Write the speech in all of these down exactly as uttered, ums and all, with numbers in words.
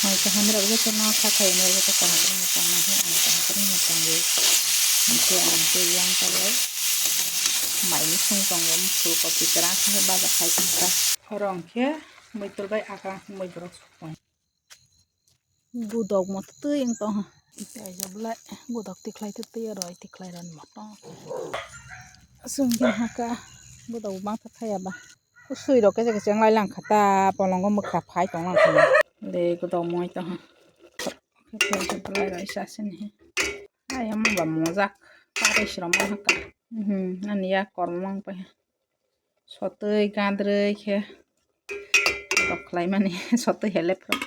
Mai kaham rok jotono kha khaini joto kaham rok tangna hwnwi ang kaham rok tangwi. Hwnkhe ang tei yang tabuk mai mosong tongo, phul kopi kwrang khe baja khai tongkha. Oro hwnkhe muitor bai akang mui borok sukpang. Gudok mo twi wng tong. Kaisa belai gudok tikhlai twi roi tikhlai rani moto. Sungkhe haka gudok bangkha khaya ba. Sui rok khe khe chenglai lang kha ta, polongo mwkha phai tong lang kha. Le gudok moi tong. Khe khe belai roi sasini. Ayang ba mojak. Paris rok mo haka. Mhm, ani ya kormo mang pai. Sotwi gadrwi khe tok khlaimani sotwi helep rok.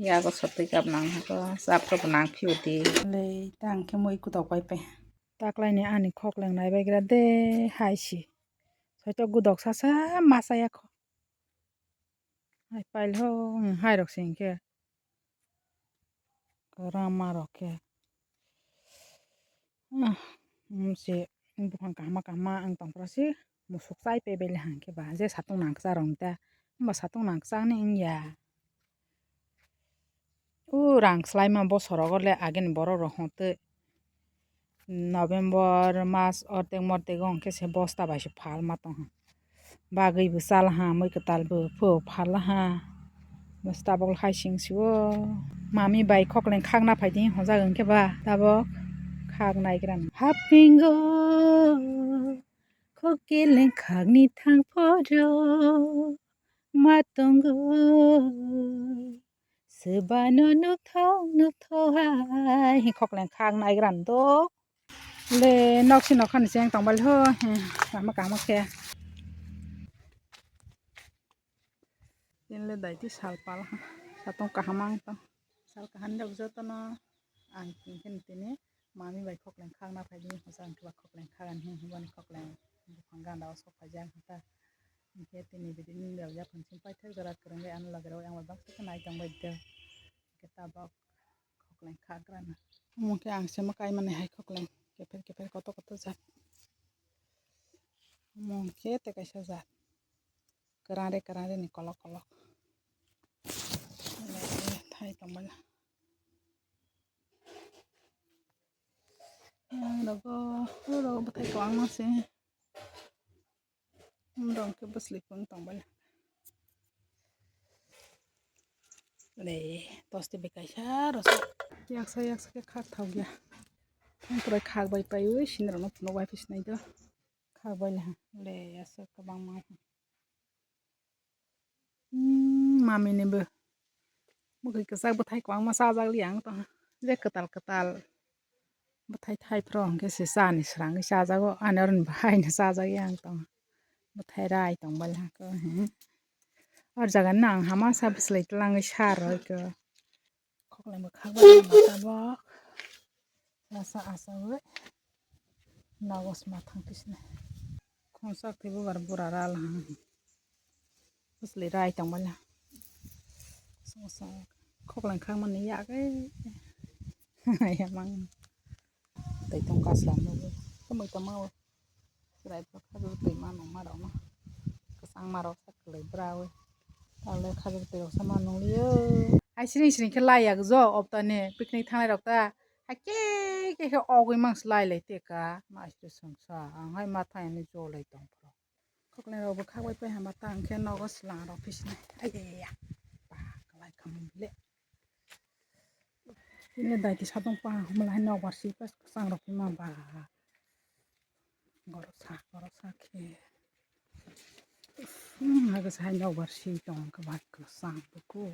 Yago sotwi kap nang hako, chap rok nang phiyo di. Lei tang khe mui kutok pai pai. Taklaini ani khokleng nai bai gra de hai si. Soito gudok sasa masa ya kho. Hai pail ho, hai rok sing khe. Kwrama rok khe. Ah, um, se buphang kahma kahma ang tongphra se musuk chai pe bele hang khe ba je satung nang kcha rong ta. Hamba satung nang kcha ni wng ya. U rang khlaima bosorogo le ageni borok rok hwntwi. November mas ortek mortek o hwnkhe se bosta bai se phalma tongha. Bagwi bo chalaha, mui kwtal bo pho phalha. Bosta bokol hai sing sio. Mami bai khokleng khakna phaidi hojak hwnkhe ba tabok khak naigra. Hapingo khokeleng khakni thang phoro ma tongo. Sebano nukthok nukthok hai, hi khokleng khak naigra do. Le nok si nok khani cheng tong bali ho, he, kahma kahma khe. Tin le dai ti sal pal ha, satong kaham ang tong. Sal kaham jok jotono ang tin khe tini mami bai khokleng khak na phai di, hosa ang khe ba khokleng khak ani hwnwi hwnwi khokleng buphang ganda o sok phai jak ta. Hwnkhe tini bini rok yaphang simi paithak jora kwrwngwi ano loge rw yang bai baksa khe nai tong bai do. Hwnkhe tabok khokleng khagrana. Omo khe ang se ma kaimani hai khokleng kepher kepher kotor kotor jat. Omo khe tei kaisa jat. Kwrang re kwrang re ni kolok kolok. Thai tong bai. Yang rogo, rogo bwthai kwbangma se. Umrong khe bwsli phung tong bai. Le, tosti bai kaisa rosok. Yaksa yaksa khe khak thok ya. Ang kwrai khak bai pai ui, sinirokno phunuk bai phi sinai do. Khak bai le ha. Le, aswk kwbangma. Hmm, mami ni bo. Bwkhwi kwchak bwthai kwbangma chajak li ang tong. Je kwtal kwtal. Bwthai thai phro hwnkhe se chani swrangwi chajago. Ani oro ni bo haino chajak yang tong. Bwthai rai tong bali hako. O jaga no ang hama sa bwslai twlangwi sa roi ko. Khoklai bo khak bai ma tabok. Asa asa oi. Nagos ma thang tisne. Khonsa khe bo bar bura ral ha. Bwslai rai tong bali. Khoklang khang mani yak e. Yamang. Tei tong kasla nugo. Kwmwi tongma o. Chwrai bo khajur twi mano ma rok no. Kwchang ma rok sa kwlai bra wi. Tale khajur twi rok sa ma nung liyo. Hai siring siring khe lai yak jo optani picnic thanglai rok ta. Hai ke ke khe ogwi mangsa lai lai te ka. Ma sri songsa. Ang hai ma thai ani jo lai tong phro. Khoklai rok bo khak bai pai hama ta hwnkhe nogo swlang rok phi sinai. Ayaya. Ba, kalai khamung le. Ini dai ti satong pa huma lai nok bar si pas kwchang rok phi ma ba. Gorok sa, gorok sa khe. Hmm, ha kwchai nok bar si tong khe ba kwchang buku.